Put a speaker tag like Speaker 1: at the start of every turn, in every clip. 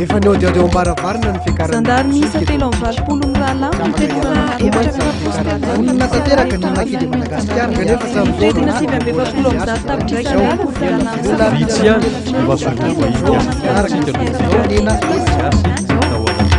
Speaker 1: Efa nihaodihaody eo am-baravarana ny fiakaran'ny
Speaker 2: Zandary miisa
Speaker 1: solika eto amintsika.
Speaker 2: 83 mirahalahy
Speaker 1: Tsy afaka
Speaker 2: mitentina
Speaker 1: hiala tokoa mantsy izany fiakarana izany. Vonona tanteraka ny Makis de Madagascar kanefa hatramin'izao
Speaker 2: Mitentina 149 tapitrisa
Speaker 1: izao
Speaker 2: ariary ny
Speaker 1: dia
Speaker 2: vola
Speaker 1: mbola
Speaker 3: Vitsy ihany ny masoivoho vahiny azo
Speaker 1: araka
Speaker 3: teto amintsika
Speaker 1: izao
Speaker 3: noho ny
Speaker 1: nena
Speaker 3: gasy tao anatin'ny fotoana fohy.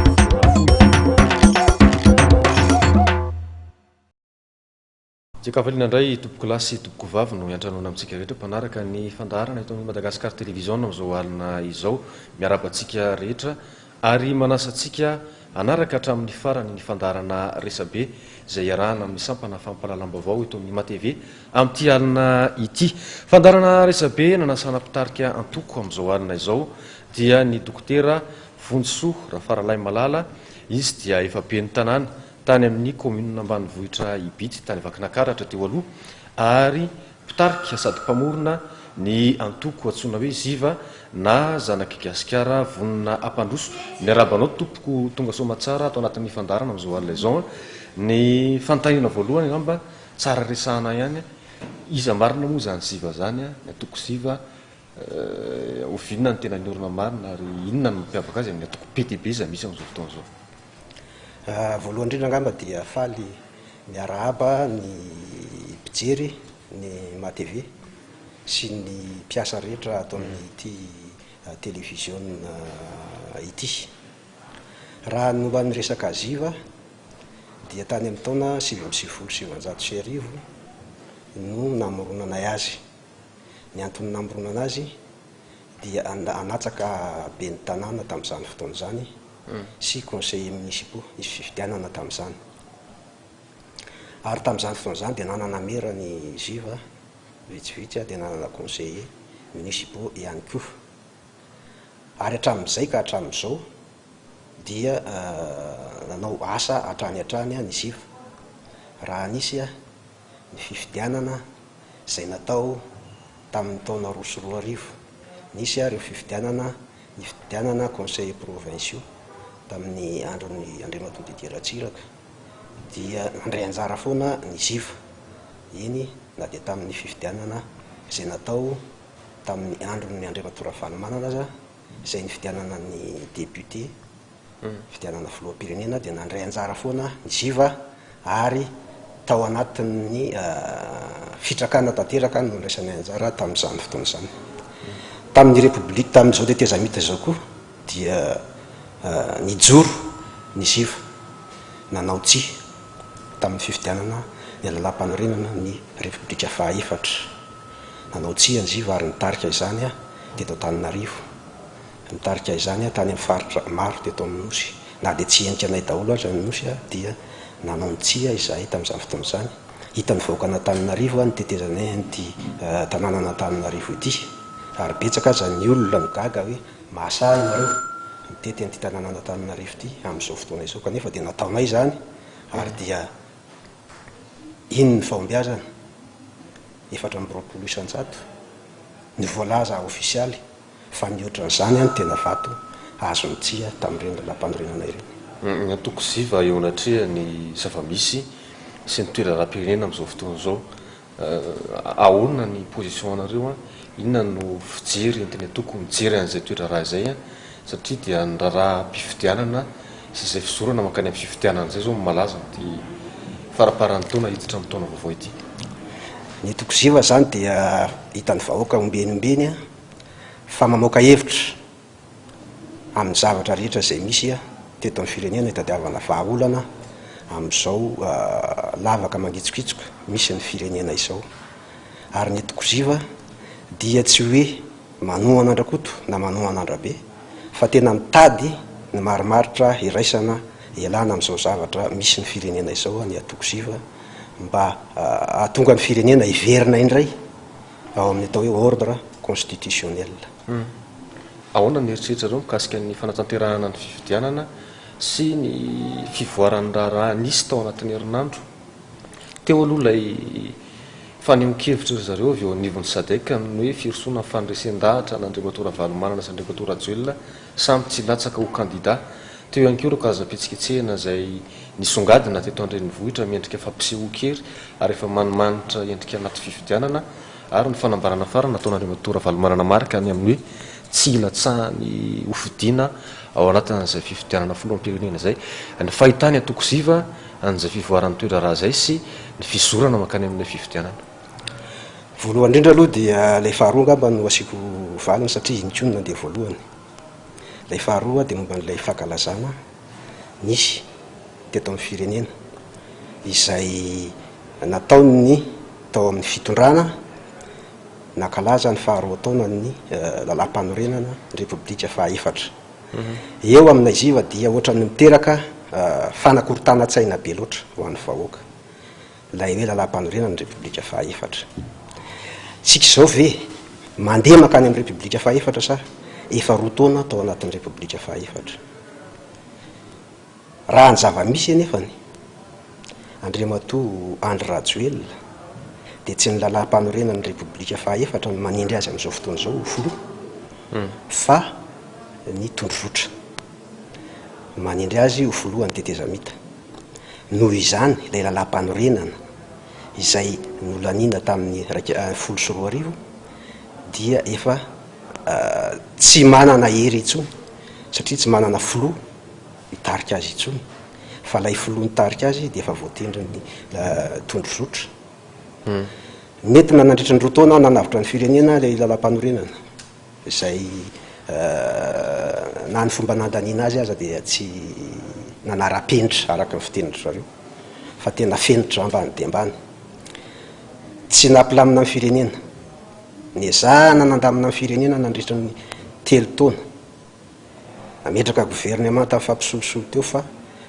Speaker 4: Jekavaliana indray tompokolahy sy tompokovavy no iantranoana amintsika rehetra mpanaraka ny fandaharana eto amin'ny Madagascar Télévision amin'izao alina izao. Miarahaba antsika rehetra ary manasa antsika hanaraka hatramin'ny farany ny fandaharana Resabe izay iarahana amin'ny sampana fampahalalam-baovao eto amin'ny MATV amin'ity alina ity. Fandaharana Resabe nanasana mpitarika antoko amin'izao alina izao dia ny Dokotera Vonjisoa Rafaralahimalala, izy dia efa ben'ny tanàna tany amin'ny kaominina ambanivohitra Ibity tany Vakinakaratra teo aloha ary mpitarika sady mpamorona ny antoko antsoina hoe Ziva na Zanak'i Gasikara vonona hampandroso. Miarahaba anao tompoko tonga soamatsara ato anatin'ny fandaharana amin'izao alina izao. Ny fanontaniana voalohany angamba tsara resahana ihany, iza marina moa izany Ziva izany, ny antoko Ziva, oviana no tena niorina marina ary inona no mampiavaka azy amin'ny antoko PTB izay misy amin'izao fotoana izao?
Speaker 5: Voalohany indrindra angamba dia faly miarahaba ny mpijery ny MATV sy ny mpiasa rehetra ato amin'ity televiziona ity. Raha ny momba ny resaka Ziva dia tany amin'ny taona 1999 no namoronanay azy. Ny antony namoronana azy dia hanatsaka ben'ny tanàna tamin'izany fotoana izany sy conseillers municipaux, nisy fifidianana tamin'izany. Ary tamin'izany fotoana izany dia nanana maire ny Ziva vitsivitsy dia nanana conseillers municipaux ihany koa. Ary hatramin'izay ka hatramin'izao dia nanao asa hatrany hatrany ny Ziva. Raha nisy ny fifidianana izay natao tamin'ny taona 2002. Nisy ary io fifidianana nifidianana conseillers provinciaux tamin'ny andron'i Andriamatoa Didier Ratsiraka dia nandray anjara foana ny Ziva, eny na dia tamin'ny fifidianana izay natao tamin'ny andron'i Andriamatoa Ravalomanana aza izay nifidianana ny député Fifidianana filoham-pirenena dia nandray anjara foana ny Ziva ary tao anatin'ny fitrakana tanteraka no nandraisanay anjara tamin'izany fotoana izany. Tamin'ny Repoblika, tamin'izao tetezamita izao koa dia nijoro ny Ziva, nanao tsia tamin'ny fifidianana ny lalàmpanorenana ny Repoblika fahaefatra. Nanao tsia ny Ziva ary nitarika izany teto Antananarivo. Nitarika izany tany amin'ny faritra maro teto amin'ny Nosy. Na dia tsy henika anay daholo aza ny Nosy dia nanao ny tsia izahay tamin'izany fotoana izany. Hitan'ny vahoakan'Antananarivo ny tetezanay an'ity tanànan'Antananarivo ity ary betsaka aza ny olona no gaga hoe mahasahy ianareo mitety an'ity tanànan'Antananarivo ity amin'izao fotoana izao kanefa dia nataonay izany ary dia iny ny fahombiazana, 24% ny voalaza ofisialy. Fa mihoatra an'izany ny tena vato azon'ny tsia tamin'ireny lalàmpanorenana ireny.
Speaker 4: Ny antoko Ziva eo anatrehan'ny zava-misy sy ny toe-draharaham-pirenena amin'izao fotoana izao, ahoana ny position anareo, inona no fijery entin'ny antoko mijery an'izay toe-draharaha izay, satria dia ny raharaham-pifidianana sy izay fizorana mankany amin'ny fifidianana izay izao no malaza amin'ity faramparan'ny taona hiditra amin'ny taona vaovao ity.
Speaker 5: Ny antoko Ziva izany dia hitan'ny vahoaka ombieny ombieny fa mamoaka hevitra amin'ny zavatra rehetra izay misy teto amin'ny firenena hitadiavana vahaolana amin'izao lavaka mangitsokitsoka misy ny firenena izao. Ary ny eto Koziva dia tsy hoe manohana an-dRakoto na manohana an-dRabe fa tena mitady ny marimaritra iraisana ialana amin'izao zavatra misy ny firenena izao ny ato Koziva mba hahatonga ny firenena hiverina indray ao amin'ny atao hoe ordre constitutionnel.
Speaker 4: Ahoana ny eritreritrareo mikasika ny fanatanterahana ny fifidianana sy ny fivoaran'ny raharaha nisy tao anatin'ny herinandro teo aloha ilay fanehoan-kevitry ry zareo avy eo anivon'ny Sadec amin'ny hoe firosoana amin'ny fandresen-dahatra an'Andriamatoa Ravalomanana sy Andriamatoa Rajoelina samy tsy hilatsaka ho kandida. Teo ihany koa ireo karazam-pihetsiketsehana izay nisongadina teto an-drenivohitra miendrika fampisehoan-kery ary efa manimanitra endrika anaty fifidianana ary ny fanambarana farany nataon'Andriamatoa Ravalomanana Marc ny amin'ny hoe tsy hilatsahany hofidiana ao anatin'izay fifidianana filoham-pirenena izay. Ny fahitany antoko Ziva an'izay fivoaran'ny toe-draharaha izay sy ny fizorana mankany amin'ilay fifidianana.
Speaker 5: Voalohany indrindra aloha dia ilay faharoa angamba no asiako valiny satria iny koa no nandeha voalohany. Ilay faharoa dia momba an'ilay fankalazana nisy teto amin'ny firenena izay nataon'ny tao amin'ny fitondrana nankalaza ny faharoa taonan'ny lalàmpanorenana ny Repoblika fahaefatra. Eo aminay ziva dia ohatran'ny miteraka fanakorontanan-tsaina be loatra ho an'ny vahoaka ilay hoe lalàmpanorenana ny Repoblika fahaefatra. Tsika izao ve mandeha mankany amin'ny Repoblika fahaefatra sa efa roa taona tao anatin'ny Repoblika fahaefatra? Raha ny zava-misy anefany, Andriamatoa Andry Rajoelina dia tsy ny lalàmpanorenan'ny Repoblika fahaefatra no manendry azy amin'izao fotoana izao ho filoha fa ny tondrozotra no manendry azy ho filohan'ny tetezamita. Noho izany ilay lalàmpanorenana izay nolaniana tamin'ny 2010 dia efa tsy manana hery intsony satria tsy manana filoha hitarika azy intsony fa ilay filoha nitarika azy dia efa voatendrin'ny tondrozotra. Nentina nandritra ny roa taona nanavotra ny firenena ilay lalàmpanorenana izay na ny fomba nandaniana azy aza dia tsy nanara-penitra araka ny fitenin-dry zareo fa tena fenitra ambany dia ambany. Tsy nampilamina ny firenena. Nezahana nandamina ny firenena nandritra ny telo taona. Nametraka governemanta nifampisolosolo teo fa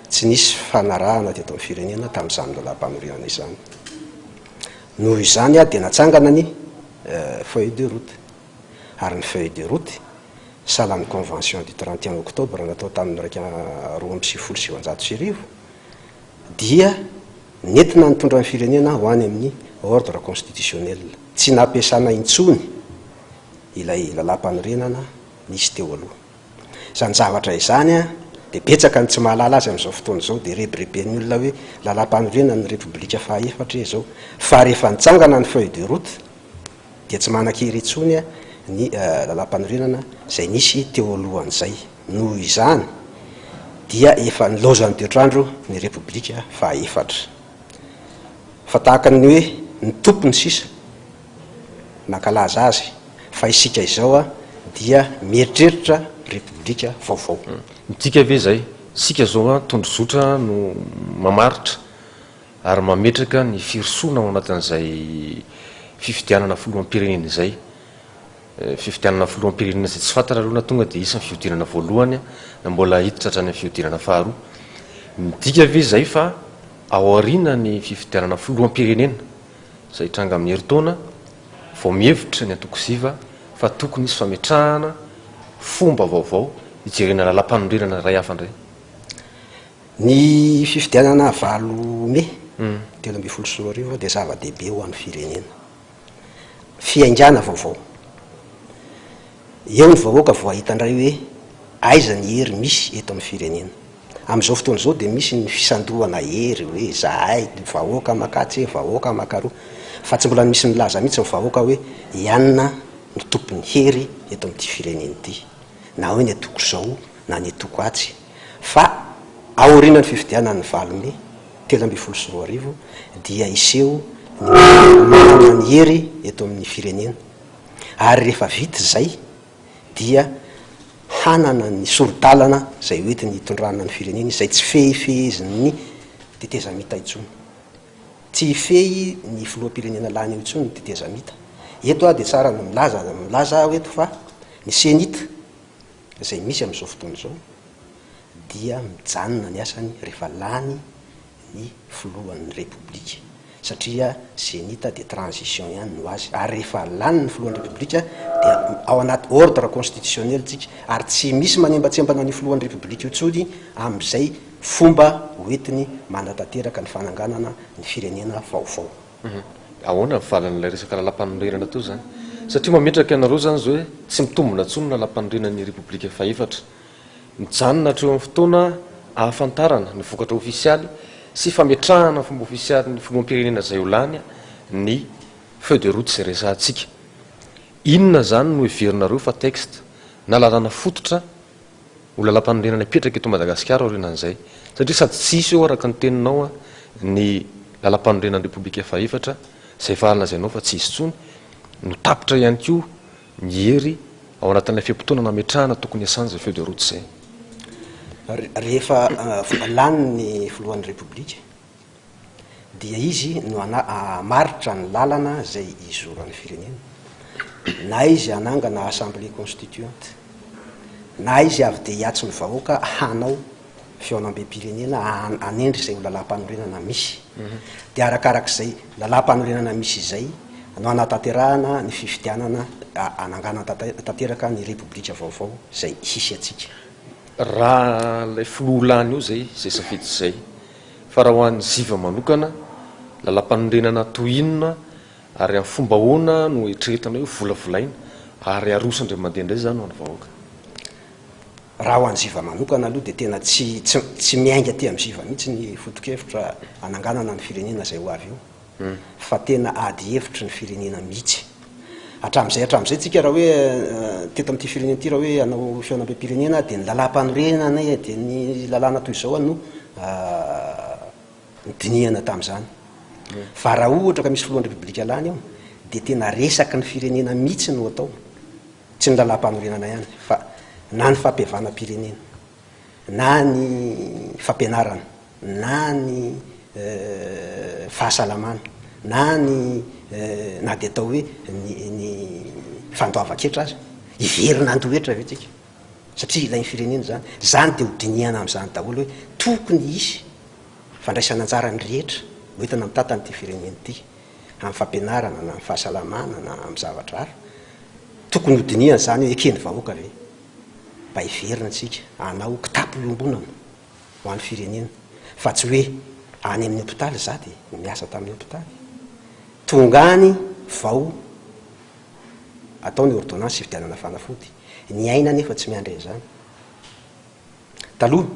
Speaker 5: tsy nisy fifanarahana teto amin'ny firenena tamin'izany lalàmpanorenana izany. Noho izany dia natsangana ny feuille de route. Ary ny feuille de route, sahala amin'ny convention du 31 octobre natao tamin'ny 1992, dia nentina nitondra ny firenena ho any amin'ny ordre constitutionnel. Tsy nampiasana intsony ilay lalàmpanorenana nisy teo aloha. Izany zavatra izany dia betsaka ny tsy mahalala azy amin'izao fotoana izao, dia rebireben'ny olona hoe lalàmpanorenana ny Repoblika fahaefatra izao, fa rehefa nitsangana ny feuille de route dia tsy manan-kery intsony ny lalàmpanorenana izay nisy teo alohan'izay. Noho izany dia efa nilaozan'ny toetr'andro ny Repoblika fahaefatra. Fa tahaka ny hoe ny tompony sisa nankalaza azy fa isika izao dia mieritreritra Repoblika vaovao.
Speaker 4: Midika ve izay, isika izao tondrozotra no mamaritra ary mametraka ny firosoana ao anatin'izay fifidianana filoham-pirenena izay? Fifidianana filoham-pirenena izay tsy fantatra aloha na tonga dia hisy ny fihodinana voalohany na mbola hiditra hatrany amin'ny fihodinana faharoa. Midika ve izay fa aoriana ny fifidianana filoham-pirenena izay hitranga amin'ny herintaona vao mihevitra ny antoko Ziva fa tokony hisy fametrahana fomba vaovao hijerena lalàmpanorenana iray hafa indray?
Speaker 5: Ny fifidianana valo mey 2013 dia zava-dehibe ho an'ny firenena. Fiaingàna vaovao. Eo ny vahoaka vao hahita indray hoe aiza ny hery misy eto amin'ny firenena. Amin'izao fotoana izao dia misy ny fisandohana hery hoe izahay vahoaka makatsy e, vahoaka makaroa. Fa tsy mbola misy milaza mihitsy ny vahoaka hoe i anona no tompon'ny hery eto amin'ity firenena ity. Na hoe ny antoko izao na ny antoko atsy. Fa aorianan'ny fifidianana ny valo mey 2013 dia hiseho ny manana ny hery eto amin'ny firenena. Ary rehefa vita izay dia hanana ny sori-dalana izay hoentiny hitondrana ny firenena izy, izay tsy fehifehezin'ny tetezamita intsony. Tsy hifehy ny filoham-pirenena lany eo intsony ny tetezamita. Eto aho dia tsara ny milaza, milaza aho eto fa ny Cenit izay misy amin'izao fotoana izao dia mijanona ny asany rehefa lany ny filohan'ny Repoblika satria Zenith dia transition ihany no azy ary rehefa lany ny filohan'ny Repoblika dia ao anaty ordre constitutionnel tsika ary tsy misy manembatsembana an'io filohan'ny Repoblika io intsony amin'izay fomba hoentiny manatanteraka ny fananganana ny firenena vaovao.
Speaker 4: Ahoana ny valin'ilay resaka lalàmpanorenana teo izany? Satria mametraka ianareo izany izao hoe tsy mitombina intsony ny lalàmpanorenan'ny Repoblika fahefatra. Mijanona hatreo amin'ny fotoana ahafantarana ny vokatra ofisialy sy fametrahana ny fomba ofisialy ny filoham-pirenena izay ho lany ny feuille de route izay resahantsika. Inona izany no heverinareo fa texte? na lalàna fototra ho lalàmpanorenana hipetraka eto Madagasikara aorianan'izay. Satria sady tsy hisy eo araka ny teninao ny lalàmpanorenan'ny Repoblika fahefatra izay efa lazainao fa tsy hisy intsony, no tapitra ihany koa ny hery ao anatin'ilay fe-potoana nametrahana tokony hiasana izay feuille de route izay.
Speaker 5: Rehefa lany ny filohan'ny Repoblika dia izy no hamaritra ny lalana izay hizoran'ny firenena. Na izy hanangana assemblée constituante, na izy avy dia hiantso ny vahoaka hanao fihaonambem-pirenena hanendry izay ho lalàmpanorenana misy. Dia arakarak'izay lalàmpanorenana misy izay no hanatanterahana ny fifidianana hanangana tanteraka ny Repoblika vaovao izay hisy antsika.
Speaker 4: Raha ilay filoha lany eo izay, izay safidy izay. Fa raha ho an'ny Ziva manokana, lalàmpanorenana toy inona ary amin'ny fomba ahoana no eritreretina hoe volavolaina ary aroso indray mandeha indray izany ho an'ny vahoaka?
Speaker 5: Raha ho an'ny Ziva manokana aloha dia tena tsy tsy tsy miainga aty amin'ny Ziva mihitsy ny foto-kevitra hananganana ny firenena izay ho avy eo fa tena ady hevitry ny firenena mihitsy. Hatramin'izay hatramin'izay tsika raha hoe teto amin'ity firenena ity raha hoe hanao fihaonambem-pirenena dia ny lalàmpanorenana e, dia ny lalàna toy izao no nodinihana tamin'izany. Fa raha ohatra ka misy filohan'ny Repoblika lany eo dia tena resaky ny firenena mihitsy no atao. Tsy ny lalàmpanorenana ihany fa na ny fampihavanam-pirenena, na ny fampianarana, na ny fahasalamana, na ny na dia atao hoe ny ny fandoavan-ketra aza. Hiverina handoa hetra ve tsika? Satria ilain'ny firenena izany. Izany dia ho dinihana amin'izany daholo hoe tokony hisy fandraisana anjara ny rehetra ho entina mitantana ity firenena ity. amin'ny fampianarana na amin'ny fahasalamana na amin'ny zavatra hafa, tokony ho dinihana izany hoe eken'ny vahoaka ve? Mba hiverina isika hanao kitapo iombonana ho an'ny firenena fa tsy hoe any amin'ny hopitaly izaho dia miasa tamin'ny hopitaly, tonga any vao atao ny ordonnance hividianana fanafody, ny aina anefa tsy miandry an'izany. Taloha,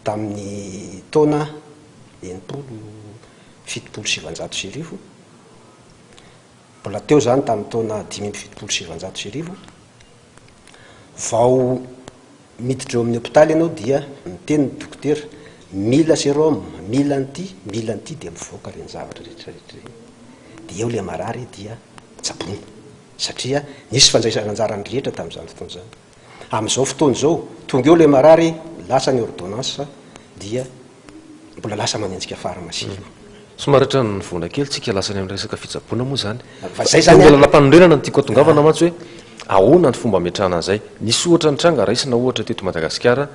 Speaker 5: tamin'ny taona 1960, mbola teo izany tamin'ny taona 1975, vao miditra eo amin'ny hopitaly ianao dia miteny ny dokotera, mila sérum, mila an'ity, mila an'ity, dia mivoaka ireny zavatra rehetra rehetra ireny. Dia eo ilay marary dia tsaboina, satria nisy fandraisana anjara ny rehetra tamin'izany fotoana izany. Amin'izao fotoana izao, tonga eo ilay marary, lasa ny ordonnance dia mbola lasa manenjika pharmacie aloha.
Speaker 4: Somary hatrany nivoana kely tsika lasa any amin'ny resaka fitsaboana moa izany.
Speaker 5: Fa izay izany an.
Speaker 4: Lalàmpanorenana no tiako hatongavana mantsy hoe ahoana ny fomba ametrahana an'izay. Nisy ohatra nitranga, raisina ohatra teto Madagasikara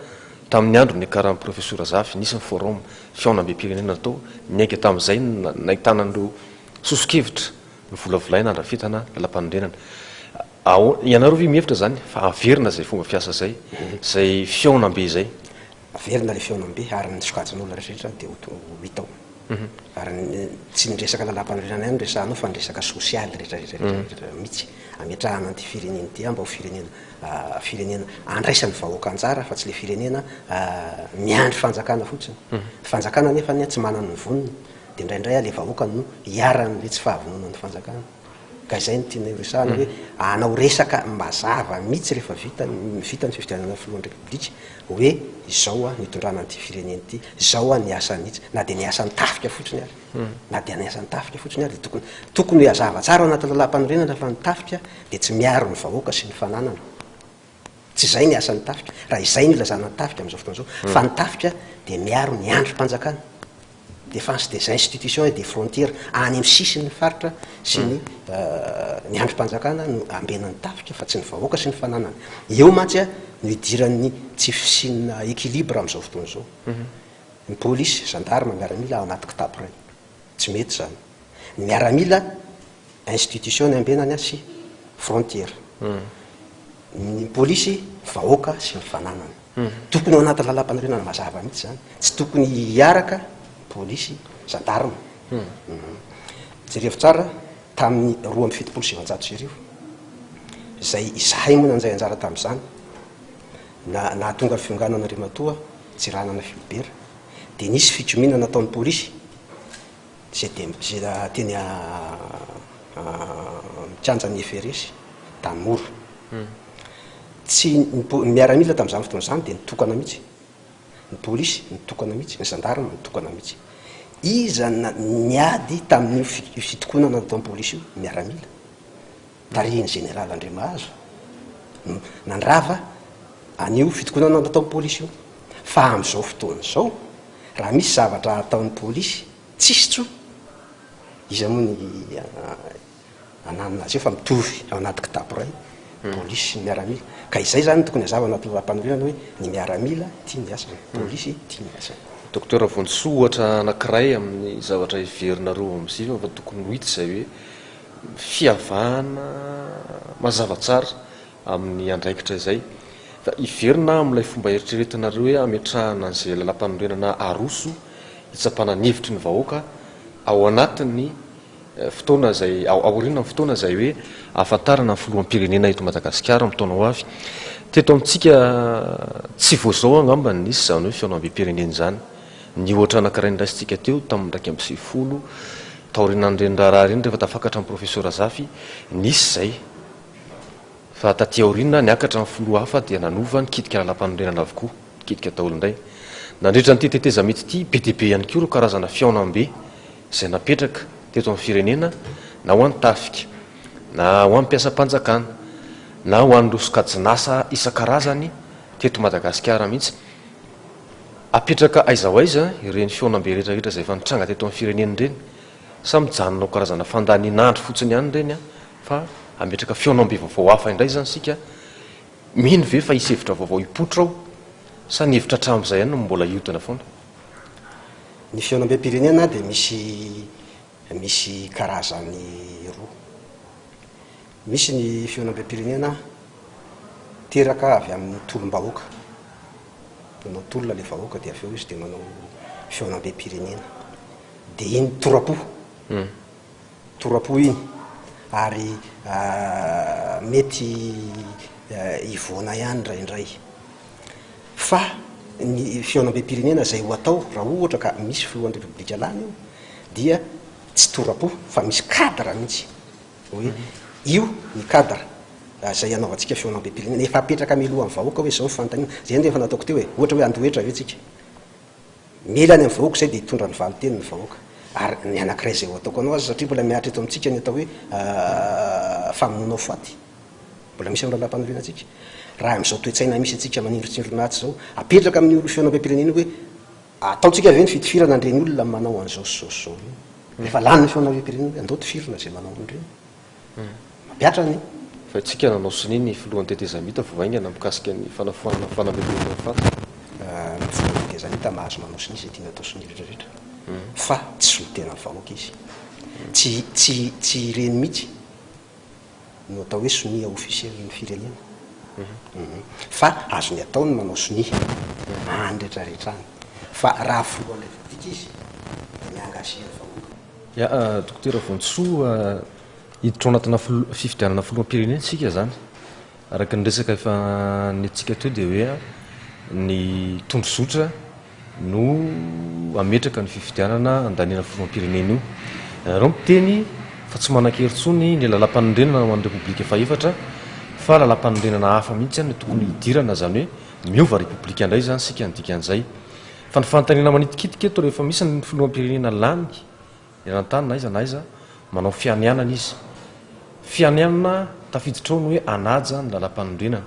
Speaker 4: tamin'ny andro niakaran'ny Profesora Zafy, nisy ny forum fihaonambem-pirenena natao, niainga tamin'izay no nahitana an'ireo soso-kevitra novolavolaina handrafetana lalàmpanorenana. Ahoana, ianareo ve mihevitra izany fa haverina izay fomba fiasa izay, izay fihaonambe izay?
Speaker 5: Haverina ilay fihaonambe ary ny sokajin'olona rehetra dia ho hita ao. Ary ny, tsy ny resaka lalàmpanorenana ihany no resahanao fa ny resaka sosialy rehetra rehetra rehetra mihitsy. Hametrahana an'ity firenena ity mba ho firenena, firenena andraisan'ny vahoaka anjara fa tsy ilay firenena miandry fanjakana fotsiny. Ny fanjakana anefa anie tsy manana ny vonona dia indraindray ilay vahoaka no iharan'ilay tsy fahavononan'ny fanjakana. Ka izay no tiana horesahana hoe hanao resaka mazava mihitsy rehefa vita ny vita ny fifidianana filohan'ny Repoblika hoe izao ny hitondrana an'ity firenena ity, izao ny asan'itsy, na dia ny asan'ny tafika fotsiny ary, na dia ny asan'ny tafika fotsiny ary dia tokony tokony hazava tsara ao anatin'ny lalàmpanorenana fa ny tafika dia tsy miaro ny vahoaka sy ny fananana. Tsy izay ny asan'ny tafika, raha izay no ilazana ny tafika amin'izao fotoana izao, fa ny tafika dia miaro ny andrim-panjakana, défense des institutions et des frontières, any amin'ny sisin'ny faritra sy ny ny andrim-panjakana no ambenan'ny tafika fa tsy ny vahoaka sy ny fananany. Eo mantsy no idiran'ny tsy fisiana équilibre amin'izao fotoana izao. Ny polisy, gendarme, miaramila ao anaty kitapo iray. Tsy mety izany. Ny miaramila institution ny ambenany sy frontière. Ny polisy vahoaka sy ny fananany. Tokony ao anaty lalàmpanorenana mazava mihitsy izany. Tsy tokony hiaraka polisy, gendarme. Jerevo tsara tamin'ny 1972 izay izahay moa nandray anjara tamin'izany na nahatonga ny fionganana Andriamatoa Tsiranana Philibert dia nisy fikomiana nataon'ny polisy Izay dia izay teny amin'ny kianjan'ny FRS, Antanimora. Tsy ny miaramila tamin'izany fotoana izany dia nitokana mihitsy. Ny polisy nitokana mihitsy, ny zandarma nitokana mihitsy. Iza no niady tamin'io fitokonana nataon'ny polisy io? Ny miaramila. Tarihin'ny Général Andriamahazo no nandrava an'io fitokonana nataon'ny polisy io. Fa amin'izao fotoana izao, raha misy zavatra ataon'ny polisy, tsisy intsony. Iza moa ny ananona azy io fa mitovy ao anaty kitapo iray, polisy sy ny miaramila. Ka izay izany no tokony hazava anatin'ny lalàmpanorenana hoe ny miaramila ity ny asany, polisy ity ny asany.
Speaker 4: Docteur Vonjisoa, ohatra anankiray amin'ny zavatra heverinareo ao amin'ny Ziva fa tokony ho hita izay hoe fiavahana mazava tsara amin'ny andraikitra izay. Fa hiverina amin'ilay fomba eritreretinareo hoe hametrahana an'izay lalàmpanorenana aroso hitsapana ny hevitry ny vahoaka ao anatin'ny fotoana izay aorian'ny fotoana izay hoe ahafantarana ny filoham-pirenena eto Madagasikara amin'ny taona ho avy. Teto amintsika tsy vao izao angamba no nisy izany hoe fihaonambem-pirenena izany. Ny ohatra anankiray noraisintsika teo tamin'ny 91 taorianan'ireny raharaha ireny rehefa tafakatra ny Professeur Zafy, nisy izay. Fa taty aoriana niakatra ny filoha hafa dia nanova nikitika lalampanorenana avokoa, nikitika daholo indray. Nandritra an'ity tetezamita ity, be dia be ihany koa ireo karazana fihaonambe izay napetraka teto amin'ny firenena na ho an'ny tafika, na ho an'ny mpiasam-panjakana, na ho an'ireo sokajin'asa isan-karazany teto Madagasikara mihitsy. Apetraka aiza ho aiza ireny fihaonambe rehetra rehetra izay efa nitranga teto amin'ny firenena ireny? Sa mijanona ho karazana fandanian'andro fotsiny ihany ireny fa hametraka fihaonambe vaovao hafa indray izany isika? Mino ve fa hisy hevitra vaovao hipoitra ao sa ny hevitra hatramin'izay ihany no mbola hiodina foana?
Speaker 5: Ny fihaonambem-pirenena dia misy misy karazany roa. Misy ny fihaonambem-pirenena teraka avy amin'ny tolom-bahoaka. Manao tolona ilay vahoaka dia avy eo izy dia manao fihaonambem-pirenena. Dia iny tora-po. Tora-po iny ary mety hivoana ihany indraindray. Fa ny fihaonambem-pirenena izay ho atao raha ohatra ka misy filohan'ny Repoblika lany eo dia tsy tora-po fa misy cadre mihitsy hoe io ny cadre izay hanaovantsika fihaonambem-pirenena. Efa apetraka mialoha amin'ny vahoaka hoe izao ny fanontaniana. Izay no efa nataoko teo e. Ohatra hoe handoa hetra ve tsika? Mila any amin'ny vahoaka izay dia hitondra ny valin-teny ny vahoaka. Ary ny anankiray izay ho ataoko anao aza satria mbola mihatra eto amintsika ny atao hoe famonoana ho faty. Mbola misy amin'ny lalàmpanorenantsika. Raha amin'izao toe-tsaina misy antsika manindrontsindrona atsy izao, apetraka amin'io fihaonambem-pirenena io hoe ataontsika ve ny fitifirana an'ireny olona manao an'izao sy izao sy izao ireny. Rehefa lany ny fihaonambem-pirenena hoe andao tifirina izay manao an'ireny. Mampihatra ny.
Speaker 4: Fa isika nanao sonia ny filohan'ny tetezamita vao haingana mikasika ny fanafoanana ny fanamelohana ny fat.
Speaker 5: Ny filohan'ny tetezamita mahazo manao sonia izay tiany atao sonia rehetra rehetra fa tsy solontenan'ny vahoaka izy. Tsy tsy tsy ireny mihitsy no atao hoe sonia officiel ny firenena. Fa azony atao ny manao sonia any rehetra rehetra any. Fa raha filohan'ny repoblika izy dia mi-engager ny vahoaka.
Speaker 4: Ya, Dokotera Vonjisoa, hiditra ao anatina fifidianana filoham-pirenena isika izany. Araka ny resaka efa nentintsika teo dia hoe ny tondrozotra no hametraka ny fifidianana handaniana filoham-pirenena io. Ianareo miteny fa tsy manan-kery intsony ny lalàmpanorenana ho an'ny Repoblika fahefatra fa lalàmpanorenana hafa mihitsy no tokony hidirana, izany hoe miova Repoblika indray izany isika ny dikan'izay. Fa ny fanontaniana manitikitika eto rehefa misy ny filoham-pirenena lany eran-tany na aiza na aiza manao fianianana izy. Fianianana tafiditra ao ny hoe hanaja ny lalàmpanorenana.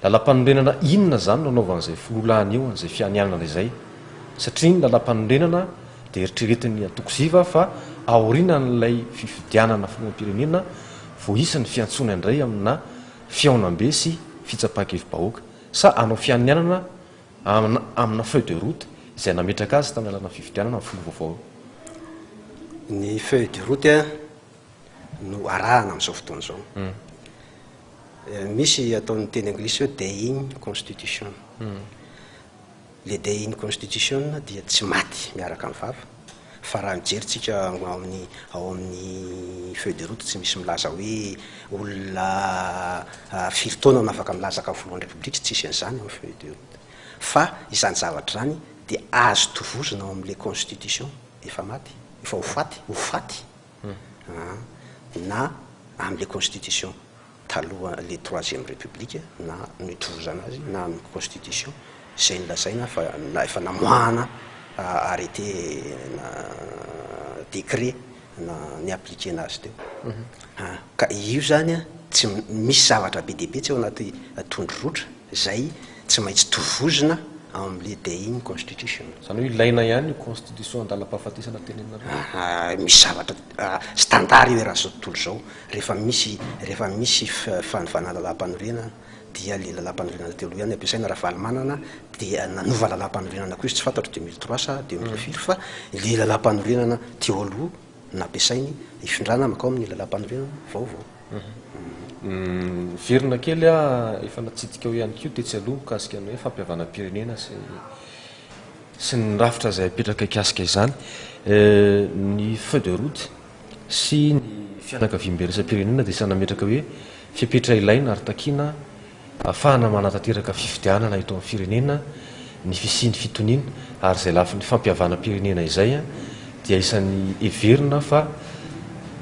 Speaker 4: Lalàmpanorenana inona izany no anaovan'izay filoha lany eo an'izay fianianana izay? Satria ny lalàmpanorenana dia eritreretin'ny antoko ziva fa aorianan'ilay fifidianana filoham-pirenena vao hisy ny fiantsoana indray amina fihaonambe sy fitsapan-kevi-bahoaka. Sa hanao fianianana amina feuille de route izay nametraka azy tamin'ny alalan'ny fifidianana ny filoha vaovao.
Speaker 5: Ny feuille de route no arahana amin'izao fotoana izao. Misy ataon'ny teny anglisy hoe dying constitution. Le dying constitution dia tsy maty miaraka amin'ny vava fa raha mijery tsika ao amin'ny ao amin'ny feuille de route tsy misy milaza hoe olona firy taona no afaka milatsaka ho filohan'ny repoblika, tsisy an'izany ao amin'ny feuille de route. Fa izany zavatra izany dia azo tovozina ao amin'ilay constitution efa maty, efa ho faty, ho faty na amin'ilay constitution. taloha le troisième république na nitovozana azy na amin'ny constitution izay nolazaina fa na efa namoahana arrêté na décret na ni-appliquer-na azy teo. Ka io zany an, tsy misy zavatra be dia be tsy ao anaty tondrozotra izay tsy maintsy tovozina ao amin'le dying constitution.
Speaker 4: Izany hoe ilaina ihany io constitution andalam-pahafatesana teneninareo io?
Speaker 5: Aha, misy zavatra standard io eran'izao tontolo izao, rehefa misy rehefa misy fanovana lalàmpanorenana dia le lalàmpanorenana teo aloha ihany ampiasaina, Ravalomanana dia nanova lalàmpanorenana koa izy tsy fantatro 2003 sa 2000 firy fa le lalàmpanorenana teo aloha nampiasainy hifindrana mankao amin'ny lalàmpanorenana vaovao.
Speaker 4: Miverina kely aho, efa natsidikao ihany koa tetsy aloha mikasika ny hoe fampihavanam-pirenena sy sy ny rafitra izay apetraka hikasika izany. Ny feuille de route sy ny fianakaviambe iraisam-pirenena dia samy nametraka hoe fepetra ilaina ary takiana Ahafahana manatanteraka fifidianana eto amin'ny firenena ny fisian'ny fitoniana ary izay lafiny fampihavanam-pirenena izay dia isan'ny heverina fa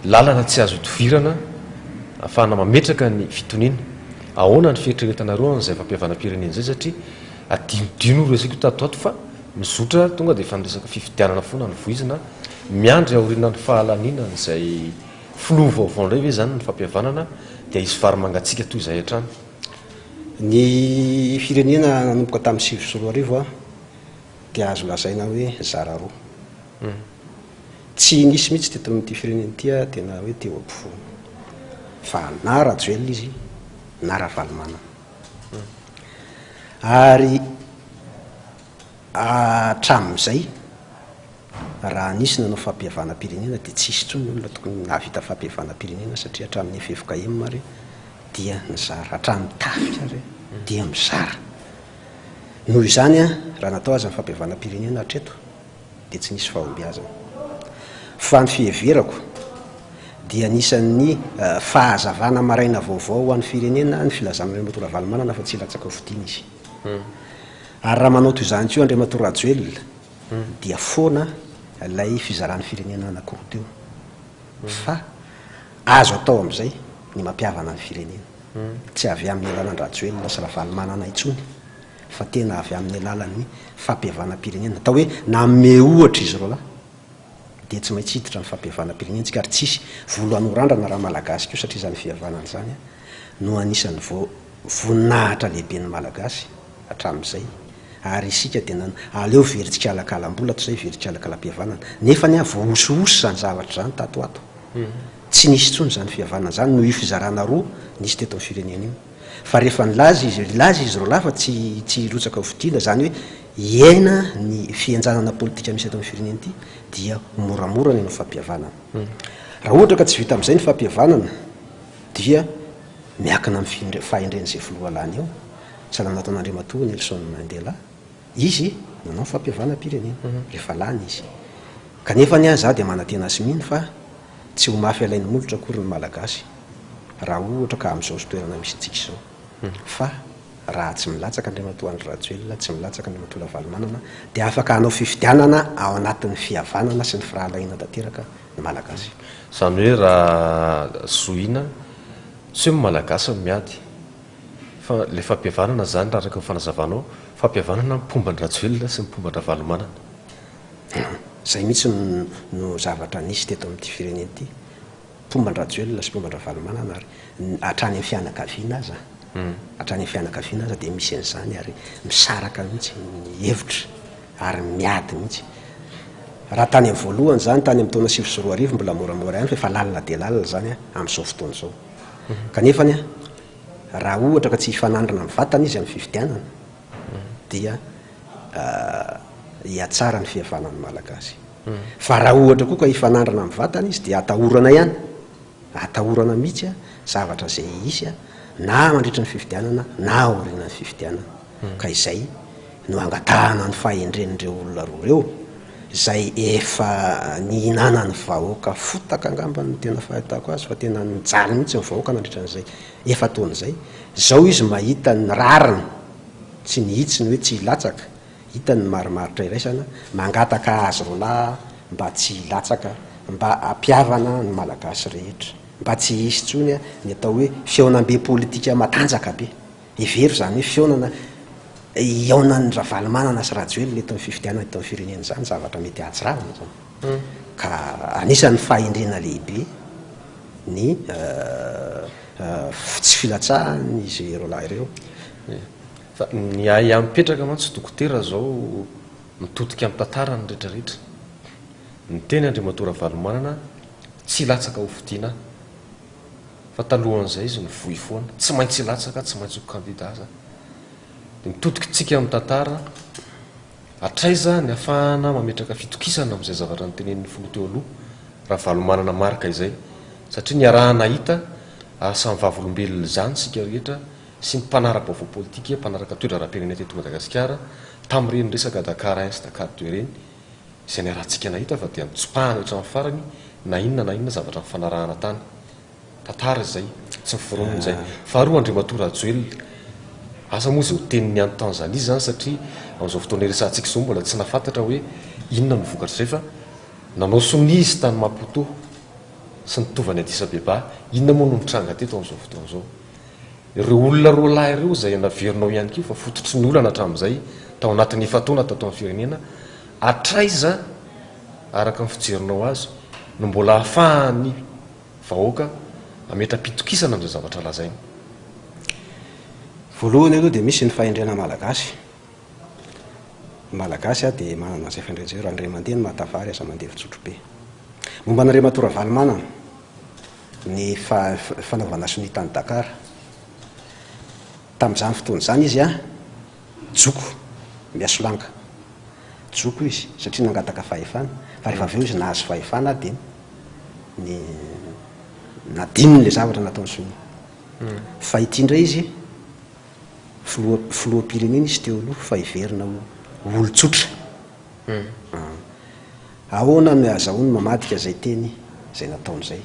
Speaker 4: lalana tsy azo idovirana ahafahana mametraka ny fitoniana. Ahoana ny fieritreretanareo an'izay fampihavanam-pirenena izay satria adinodino io resaka io tato ho ato fa mizotra tonga dia efa ny resaka fifidianana foana no voizina, miandry aorianan'ny fahalaniana an'izay Filoha vaovao indray ve izany ny fampihavanana dia hisy vary mangatsiaka toy izay hatrany?
Speaker 5: Ny firenena nanomboka tamin'ny 2009 dia azo lazaina hoe zara roa. Tsy nisy mihitsy teto amin'ity firenena ity tena hoe teo ampovoany. Fa na Rajoelina izy na Ravalomanana. Ary hatramin'izay Raha nisy nanao fampihavanam-pirenena dia tsy hisy intsony ny olona tokony nahavita fampihavanam-pirenena satria hatramin'ny ffkm ary dia nizara, hatramin'ny tafika ary dia mizara. Noho izany raha natao aza ny fampihavanam-pirenena hatreto dia tsy nisy fahombiazana. Fa ny fiheverako dia anisan'ny fahazavana maraina vaovao ho an'ny firenena ny filazan'Andriamatoa Ravalomanana fa tsy hilatsaka hofidiana izy. Ary raha manao toy izany koa Andriamatoa Rajoelina dia foana ilay fizaran'ny firenena anankiroa teo fa azo atao amin'izay ny mampihavana ny firenena. Tsy avy amin'ny alalan-dRajoelina sy Ravalomanana intsony fa tena avy amin'ny alalan'ny fampihavanam-pirenena. Atao hoe nanome ohatra izy roalahy dia tsy maintsy hiditra ny fampihavanam-pirenena isika ary tsy hisy volo hanorandrana raha Malagasy koa satria izany fihavanana izany no anisan'ny voninahitra lehiben'ny Malagasy hatramin'izay. Ary isika dia nan, aleo very tsikalakalam-bola toy izay very tsikalakalam-pihavanana. Nefa anie voahosihosy izany zavatra izany tato ho ato. Tsy nisy intsony izany fihavanana izany noho io fizarana roa nisy teto amin'ny firenena io. Fa rehefa nilaza izy, nilaza izy roalahy fa tsy tsy hirotsaka ho fidiana, izany hoe hiaina ny fihenjanana politika misy eto amin'ny firenena ity, dia ho moramora ny hanao fampihavanana. Raha ohatra ka tsy vita amin'izay ny fampihavanana dia miankina amin'ny fahendren'izay filoha lany eo. Sahala nataon'Andriamatoa Nelson Mandela, izy nanao fampihavanam-pirenena, rehefa lany izy. Kanefa anie izaho dia manantena sy mino fa tsy ho mafy alain'ny molotra akory ny Malagasy raha ohatra ka amin'izao toerana misy antsika izao. Fa raha tsy milatsaka Andriamatoa Andry Rajoelina, tsy milatsaka Andriamatoa Ravalomanana dia afaka hanao fifidianana ao anatin'ny fihavanana sy ny firahalahiana tanteraka ny Malagasy.
Speaker 4: Izany hoe raha zohiana, tsy hoe ny Malagasy no miady. Fa ilay fampihavanana izany raha araka ny fanazavanao, fampihavanana ny mpomba an-dRajoelina sy ny mpomba an-dRavalomanana.
Speaker 5: Izay mihitsy no zavatra nisy teto amin'ity firenena ity, mpomba an-dRajoelina sy mpomba an-dRavalomanana ary hatrany amin'ny fianakaviana aza, hatrany amin'ny fianakaviana aza dia misy an'izany ary misaraka mihitsy ny hevitra ary miady mihitsy. Raha tany amin'ny voalohany izany, tany amin'ny taona 2009 mbola moramora ihany fa efa lalina dia lalina izany amin'izao fotoana izao. Kanefa anie, raha ohatra ka tsy hifanandrina amin'ny vatana izy amin'ny fifidianana dia hihatsara ny fihavanan'ny Malagasy. Fa raha ohatra koa ka hifanandrina amin'ny vatana izy dia atahorana ihany, atahorana mihitsy zavatra izay hisy na mandritra ny fifidianana na aorianan'ny fifidianana. Ka izay no angatahana ny fahendren'ireo olona roa ireo, izay efa nihinanan'ny vahoaka fotaka angamba no tena fahitako azy fa tena nijaly mihitsy ny vahoaka nandritra an'izay efa-taona izay. Izao izy mahita ny rariny sy ny hitsiny hoe tsy hilatsaka, hitany ny marimaritra iraisana, mangataka azy roalahy mba tsy hilatsaka, mba hampihavana ny Malagasy rehetra. Mba tsy hisy intsony ny atao hoe fihaonambe politika matanjaka be. Hevero izany hoe fihaonana hihaonan'i Ravalomanana sy Rajoelina eto amin'ny fifidianana eto amin'ny firenena izany, zavatra mety hahatsiravina izany. Ka anisan'ny fahendrena lehibe ny tsy filatsahan'izy roalahy ireo.
Speaker 4: Fa ny ahiahy mipetraka mantsy dokotera izao mitodika amin'ny tantara ny rehetra rehetra. Niteny Andriamatoa Ravalomanana tsy hilatsaka ho fidiana fa talohan'izay izy nivoy foana, tsy maintsy hilatsaka, tsy maintsy ho kandida za. Dia mitodika tsika amin'ny tantara, hatraiza ny afahana mametraka fitokisana amin'izay zavatra notenenin'ny filoha teo aloha, Ravalomanana Marc izay, satria niaraha-nahita ary samy vavolombelona izany isika rehetra sy ny mpanara-baovao politika, mpanaraka toe-draharaham-pirenena teto Madagasikara, tamin'ireny resaka Dakar un sy Dakar deux ireny, izay niarahantsika nahita fa dia notsipahana hatramin'ny farany na inona na inona zavatra nifanarahana tany. Tantara izay, tsy noforonina izay. Faharoa, Andriamatoa Rajoelina, asa moa izay ho teniny any Tanzania izany satria amin'izao fotoana iresahantsika izao mbola tsy nahafantatra hoe inona no vokatr'izay fa nanao sonia izy tany Maputo sy ny tovany Addis Abeba, inona moa no nitranga teto amin'izao fotoana izao? Ireo olona roalahy ireo izay naverinao ihany koa fa fototry ny olana hatramin'izay tao anatin'ny efa-taona tato amin'ny firenena, hatraiza araka ny fijerinao azy no mbola ahafahan'ny vahoaka hametra-pitokisana amin'izay zavatra lazainy?
Speaker 5: Voalohany aloha dia misy ny fahendrena malagasy. Ny malagasy dia manana an'izay fahendrena izay, raha ny ray aman-dreny mahatavary aza mandevin-tsotrobe. Momba an'Andriamatoa Ravalomanana, ny fanaovana sonia tany Dakar. Tamin'izany fotoana izany izy joko, miasolanga. Joko izy satria nangataka fahefana, fa rehefa avy eo izy nahazo fahefana dia ny nadinony ilay zavatra nataony sonia. Fa ity indray izy filoha filoham-pirenena izy teo aloha fa heverina ho olon-tsotra. Ahoana no ahazahoany mamadika izay teny izay nataony izay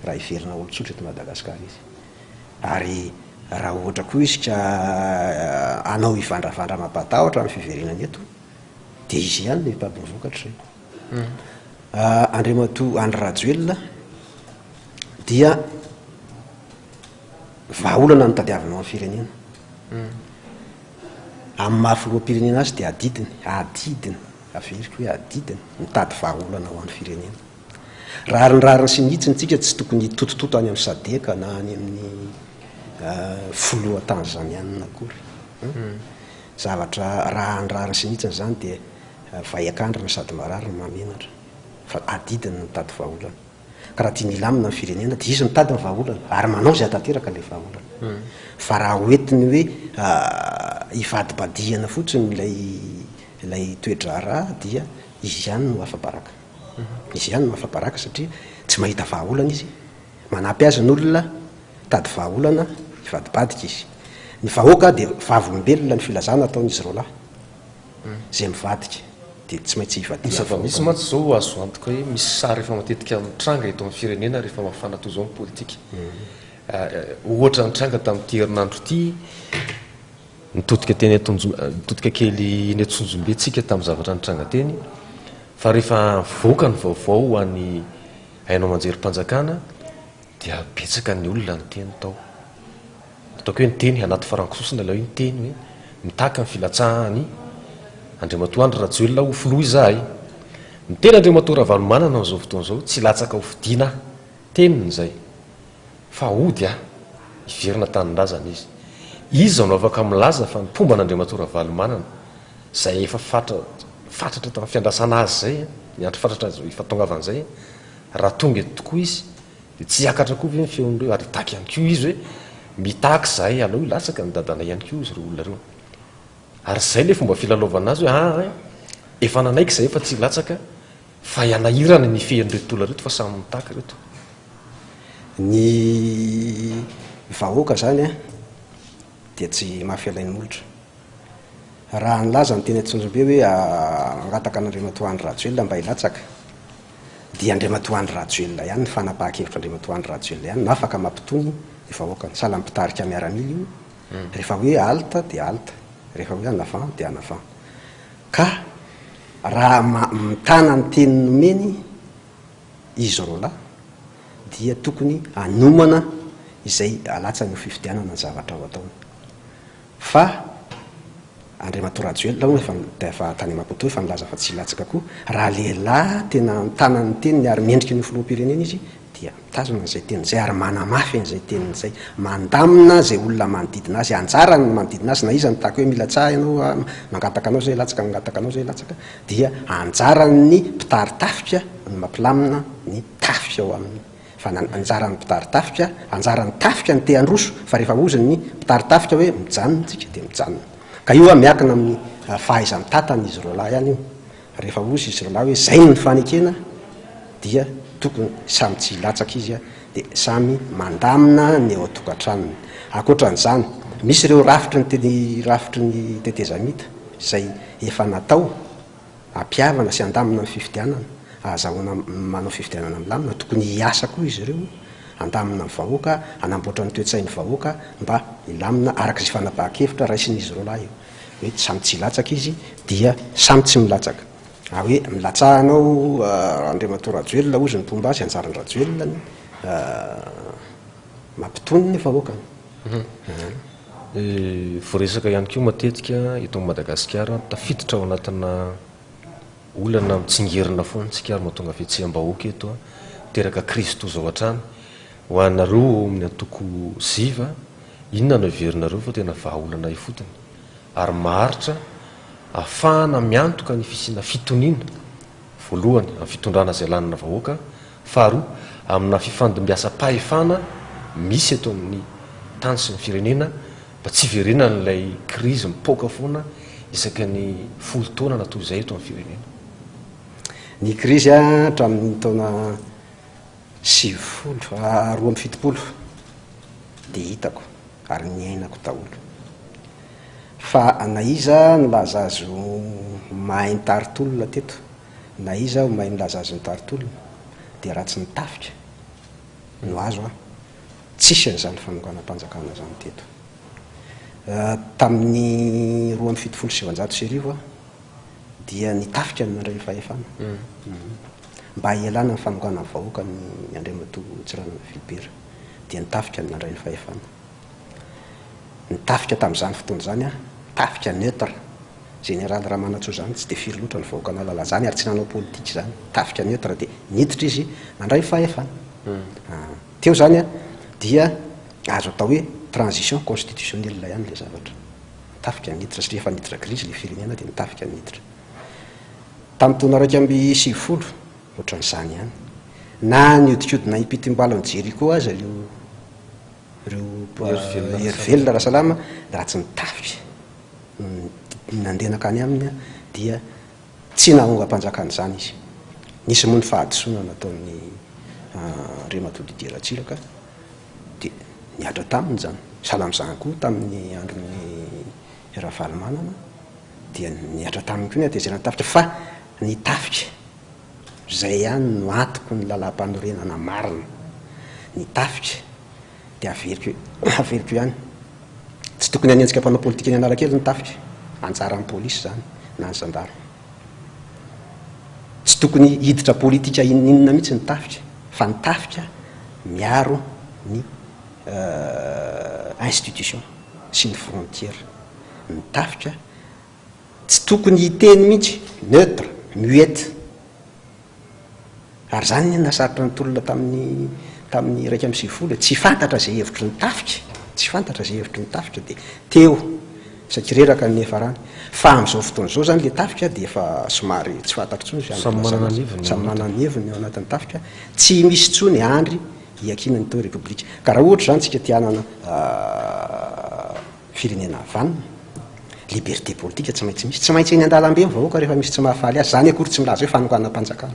Speaker 5: raha heverina olon-tsotra eto Madagasikara izy? Ary raha ohatra koa izy ka hanao hivandravandra mampatahotra amin'ny fiverenany eto dia izy ihany no hibaby ny vokatra izay. Andriamatoa Andry Rajoelina dia vahaolana no tadiavina ao amin'ny firenena. Amin'ny maha filoham-pirenena azy dia adidiny, adidiny, averiko hoe adidiny, mitady vahaolana ho an'ny firenena. Rariny rariny sy ny hitsiny tsika tsy tokony hitotototo any amin'ny Sadec na any amin'ny filoha Tanzaniana akory. Zavatra raha ny rariny sy ny hitsiny izany dia vay an-kandrina sady marary no mahamenatra. Fa adidiny ny mitady vahaolana. Ka raha tiany hilamina ny firenena dia izy mitady ny vahaolana ary manao izay hahatanteraka ilay vahaolana. Fa raha hoentiny hoe hivadibadihana fotsiny ilay ilay toe-draharaha dia izy ihany no afa-baraka. Izy ihany no afa-baraka satria tsy mahita vahaolana izy. Manampy azy ny olona mitady vahaolana hivadibadika izy. Ny vahoaka dia vavolombelona ny filazana ataon'izy roalahy. Izay mivadika dia tsy maintsy
Speaker 4: hivadihan'ny Ny zava-misy
Speaker 5: vahoaka.
Speaker 4: mantsy izao azo antoka hoe misy sary efa matetika mitranga eto amin'ny firenena rehefa mafana toy izao ny politika. Ohatra nitranga tamin'ity herinandro ity, nitodika teny Antonjo- nitodika kely eny Antsonjombe tsika tamin'ny zavatra nitranga teny, fa rehefa nivoaka ny vaovao ho an'ny haino aman-jerim-panjakana dia betsaka ny olona niteny tao. Ataoko hoe niteny, anaty farango sosona ilay hoe niteny hoe mitaky ny filatsahan'i Andriamatoa Andry Rajoelina ho filoha izahay. Miteny Andriamatoa Ravalomanana amin'izao fotoana izao, tsy hilatsaka ho fidiana aho. Teniny izay. Fa hody aho. Hiverina an-tanindrazana izy. Iza no afaka milaza fa ny mpomba an'Andriamatoa Ravalomanana, izay efa fatra fatratra tamin'ny fiandrasana azy izay, niandry fatratra azy efa tongavany izay, raha tonga eto tokoa izy, Dia tsy hiakatra koa ve ny feon'ireo ary hitaky ihany koa izy hoe mitaky izahay aleo hilatsaka ny dadanay ihany koa izy ireo olona ireo. Ary izay ilay fomba filalaovana azy hoe aa efa nanaiky izahay fa tsy hilatsaka fa hanahirana ny fean'ireto olona ireto fa samy mitaky ireto.
Speaker 5: Ny vahoaka izany dia tsy mafy alain'ny molotra. Raha nilaza ny teny Antsonjombe hoe hangataka an'Andriamatoa Andry Rajoelina mba hilatsaka dia Andriamatoa Andry Rajoelina ihany, ny fanapahan-kevitr'Andriamatoa Andry Rajoelina ihany no afaka mampitony ny vahoakany. Sahala amin'ny mpitarika miaramila io, rehefa hoe halte dia halte, rehefa hoe en avant dia en avant. Ka raha mitana ny teny nomeny izy roalahy. dia tokony hanomana izay halatsany ho fifidianana ny zavatra ho ataony. Fa Andriamatoa Rajoelina hono efa efa tany Maputo efa nilaza fa tsy hilatsaka koa. Raha lehilahy tena mitana ny teniny ary mendrika ny ho filoham-pirenena izy dia mitazona an'izay teniny izay ary manamafy an'izay teniny izay. Mandamina izay olona manodidina azy. Anjarany ny manodidina azy na iza mitaky hoe milatsaha ianao, mangataka anao izay hilatsaka, mangataka anao izay hilatsaka dia anjaran'ny mpitari-tafika ny mampilamina ny tafika ao aminy. Fa na anjaran'ny mpitari-tafika, anjaran'ny tafika ny te handroso, fa rehefa hoziny ny mpitari-tafika hoe mijanona tsika dia mijanona. Ka io miankina amin'ny fahaiza-mitantana izy roalahy ihany io. Rehefa hozy izy roalahy hoe zay no nifanekena dia tokony samy tsy hilatsaka izy dia samy mandamina ny ao an-tokantranony. Ankoatran'izany, misy ireo rafitry ny rafitry ny tetezamita izay efa natao hampihavana sy handamina ny fifidianana, ahazahoana manao fifidianana milamina, tokony hiasa koa izy ireo handamina ny vahoaka, hanamboatra ny toe-tsain'ny vahoaka mba hilamina araka izay fanapahan-kevitra raisin'izy roalahy io. Hoe samy tsy hilatsaka izy dia samy tsy milatsaka. Ary hoe milatsaha anao Andriamatoa Rajoelina hozy ny mpomba azy, anjaran-dRajoelina ny mampitony ny vahoakany.
Speaker 4: Voaresaka ihany koa matetika eto Madagasikara, tafiditra ao anatina olana mitsingerina foana isika ary mahatonga fihetseham-bahoaka eto, miteraka krizy toa izao hatrany. Ho anareo ao amin'ny antoko Ziva, inona no heverinareo fa tena vahaolana ifotony ary maharitra ahafahana miantoka ny fisiana fitoniana, voalohany, amin'ny fitondrana izay lanina vahoaka, Faharoa, amina fifandimbiasam-pahefana misy eto amin'ny tany sy ny firenena mba tsy hiverenan'ilay krizy mipoaka foana isaky ny folo taona na toy izay eto amin'ny firenena.
Speaker 5: Ny krizy hatramin'ny taona 90, 72 dia hitako ary niainako daholo. Fa na iza nilaza azy ho mahay nitari-tolona teto, Na iza aho mahay milaza azy nitari-tolona dia raha tsy ny tafika no azo an! Tsisy an'izany fanonganam-panjakana izany teto. Tamin'ny 1972 aho dia ny tafika no nandray ny fahefana mba hialana ny fanonganan'ny vahoaka ny Andriamatoa Tsiranana Philibert dia ny tafika no nandray ny fahefana. Ny tafika tamin'izany fotoana izany an, tafika neutre. Général Ramanantsoa izany tsy dia firy loatra ny vahoaka nahalala an'izany ary tsy nanao politika izany. Tafika neutre dia niditra izy nandray ny fahefana. Teo izany an, dia azo atao hoe transition constitutionnelle ihany ilay zavatra. Tafika niditra satria efa niditra crise ilay firenena dia ny tafika niditra. Tamin'ny taona 91, ohatran'izany ihany. Na nihodinkodina impitimbalan'i Jericho aza io ireo hery velona Rasalama raha tsy ny tafika no nandeha nankany aminy dia tsy nahongam-panjakana izany izy. Nisy moa ny fahadisoana nataon'i Andriamatoa Didier Ratsiraka dia nihatra taminy izany. Sahala amin'izany koa tamin'ny andron'i Ravalomanana dia nihatra taminy koa ny hatezeran'ny tafika fa ny tafika Izay ihany no antoko ny lalàmpanorenana marina. Ny tafika dia averiko averiko ihany. Tsy tokony hanenjika mpanao politika eny Analakely ny tafika. Anjaran'ny polisy izany na ny zandarma. Tsy tokony hiditra politika inon'inona mihitsy ny tafika fa ny tafika miaro ny institution sy ny frontière. Ny tafika Tsy tokony hiteny mihitsy, neutre, muette. Ary izany anie nahasarotra ny tolona tamin'ny tamin'ny 91 e, tsy fantatra izay hevitry ny tafika, tsy fantatra izay hevitry ny tafika dia teo saiky reraka ny niafarany. Fa amin'izao fotoana izao izany ilay tafika dia efa somary tsy fantatra intsony izay
Speaker 4: Samy manana ny heviny ao
Speaker 5: Samy manana ny heviny ao anatin'ny tafika, tsy misy intsony andry hiankinan'ny teo Repoblika. Ka raha ohatra izany tsika te hanana Firenena vanona, liberté politique tsy maintsy misy, tsy maintsy eny an-dalambe ny vahoaka rehefa misy tsy mahafaly azy, izany akory tsy milaza hoe fanonganam-panjakana